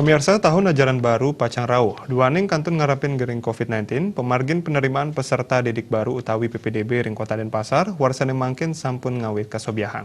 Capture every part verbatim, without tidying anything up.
Pemirsa, tahun ajaran baru pacang rauh. Duaning kantun ngarapin gering covid nineteen, pemargin penerimaan peserta didik baru utawi P P D B ring Kota Denpasar, warsane mangkin sampun ngawit kasobiahang.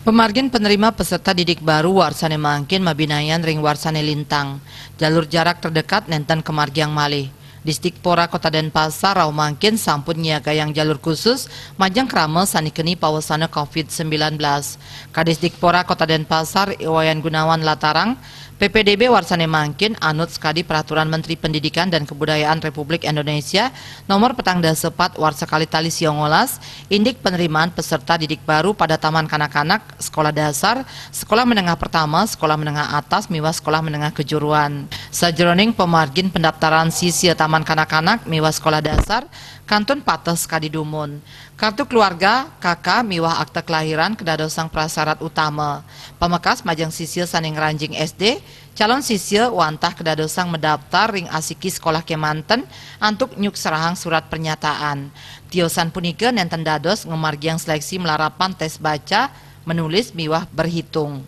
Pemargin penerima peserta didik baru warsane mangkin mabinayan ring warsane lintang. Jalur jarak terdekat nenten kamargiang malih. Disdikpora Kota Denpasar rauh mangkin sampun nyiagayang jalur khusus majeng krama sane keni pawasana covid sembilan belas. Kadisdikpora Kota Denpasar, I Wayan Gunawan latarang, P P D B warsane mangkin anut sakadi Peraturan Menteri Pendidikan dan Kebudayaan Republik Indonesia nomor petang dasa pat warsa kalih tali sia ngolas, indik penerimaan peserta didik baru pada taman kanak-kanak, sekolah dasar, sekolah menengah pertama, sekolah menengah atas, miwah sekolah menengah kejuruan. Sajeroning pamargin pendaftaran sisia taman kanak-kanak miwah sekolah dasar, kantun pateh sakadi dumun. Kartu keluarga, K K, miwah akta kelahiran kadadosang prasyarat utama. Pamekas majeng sisia sane ngranjing S D, calon sisia wantah kadadosang madaftar ring asiki sekolah kemanten antuk nyukserahang surat pernyataan. Tiosan punika nenten dados ngamargiang seleksi malarapan tes baca, menulis miwah berhitung.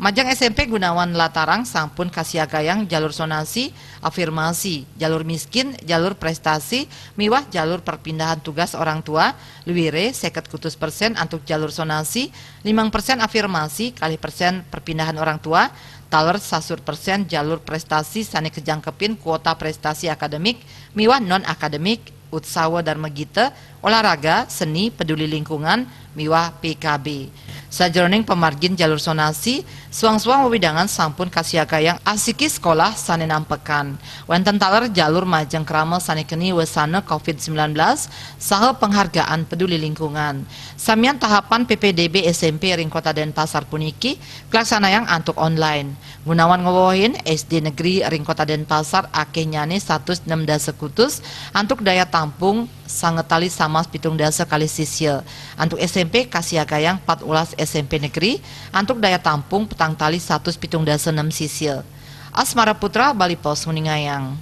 Majeng S M P Gunawan latarang sampun kasiagayang jalur sonasi, afirmasi, jalur miskin, jalur prestasi, miwah jalur perpindahan tugas orang tua, luire seket kutus persen antuk jalur sonasi, limang persen afirmasi, kalih persen perpindahan orang tua, taler sasut persen jalur prestasi sane kajangkepin kuota prestasi akademik miwah non-akademik, utsawa Dharma Gita, olahraga, seni, peduli lingkungan, miwah P K B. Sajeroning pamargin jalur sonasi, suang-suang wewidangan sampun kasiagayang asiki sekolah sane nampekan. Wenten taler jalur majeng krama sane keni wesana covid sembilan belas saha penghargaan peduli lingkungan. Samian tahapan P P D B S M P ring Kota Denpasar puniki kalaksanayang antuk online. Gunawan ngewehin S D negeri ring Kota Denpasar akehnyane satus nem dasa kutus antuk daya tampung sangetali samas pitung dasa kalih sisia. Antuk S M P kasiagayang pat ulas S M P negeri antuk daya tampung petang tali satus pitung dasa nem sisia. Asmara Putra, Bali Post, nguningayang.